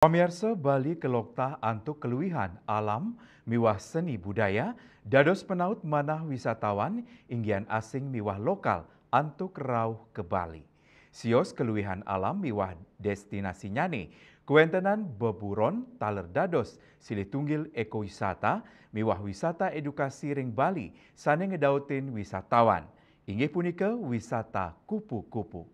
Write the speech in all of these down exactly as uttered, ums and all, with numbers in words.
Pamiarsa, Bali keloktah antuk keluihan alam miwah seni budaya, dados penaut manah wisatawan inggihan asing miwah lokal antuk rauh ke Bali. Sios keluihan alam miwah destinasinyane, kawentenan beburon taler dados silih tunggil ekowisata miwah wisata edukasi ring Bali sane ngedautin wisatawan, inggih punika wisata kupu-kupu.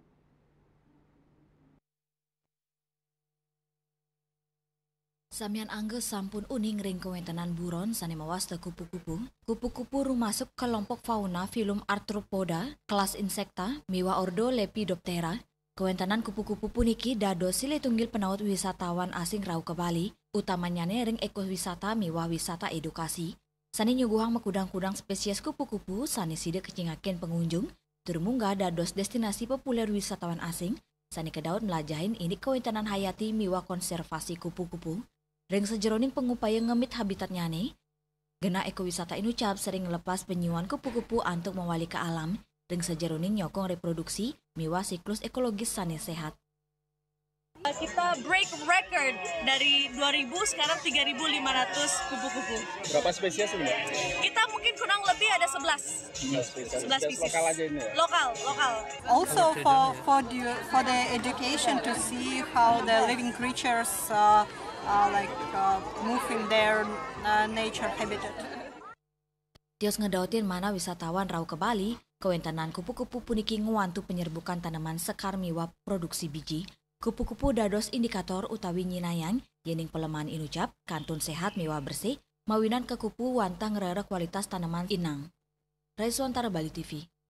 Samian angga sampun uning ring kawentenan buron sane mawasta kupu-kupu. Kupu-kupu rumasuk kelompok fauna filum Arthropoda, kelas Insecta, miwah ordo Lepidoptera. Kawentenan kupu-kupu puniki dados silih tunggil penaut wisatawan asing rauh ke Bali, utamanyane ring ekowisata miwah wisata edukasi, sane nyuguhang makudang-kudang spesies kupu-kupu sane sida kacingakin pangunjung, tur munggah dados destinasi populer wisatawan asing sane kedaut mlajahin indik kawentenan hayati miwah konservasi kupu-kupu. Ring sajeroning pangupaya ngemit habitatnyane, genah ekowisata inucap sering nglepas penyuan kupu-kupu antuk mawali ka alam, ring sajeroning nyokong reproduksi miwah siklus ekologis sane sehat. Kita break record dari dua ribu, sekarang tiga ribu lima ratus kupu-kupu. Berapa spesies ini, Mbak? Kita mungkin kurang lebih ada sebelas. Sebelas spesies. Sebelas species. Lokal aja ini ya? Lokal, lokal. Also for for the for the education to see how the living creatures uh, uh, like uh, move in their uh, nature habitat. Tios ngedautin manah wisatawan rauh ke Bali, kawentenan kupu-kupu puniki ngwantu penyerbukan taneman sekar miwah produksi biji. Kupu-kupu dados indikator utawi nyinayang yening pelemahan inucap kantun sehat miwah bersih, mawinan kekupu wantah ngrereh kualitas taneman inang. Raiswantara, Bali T V.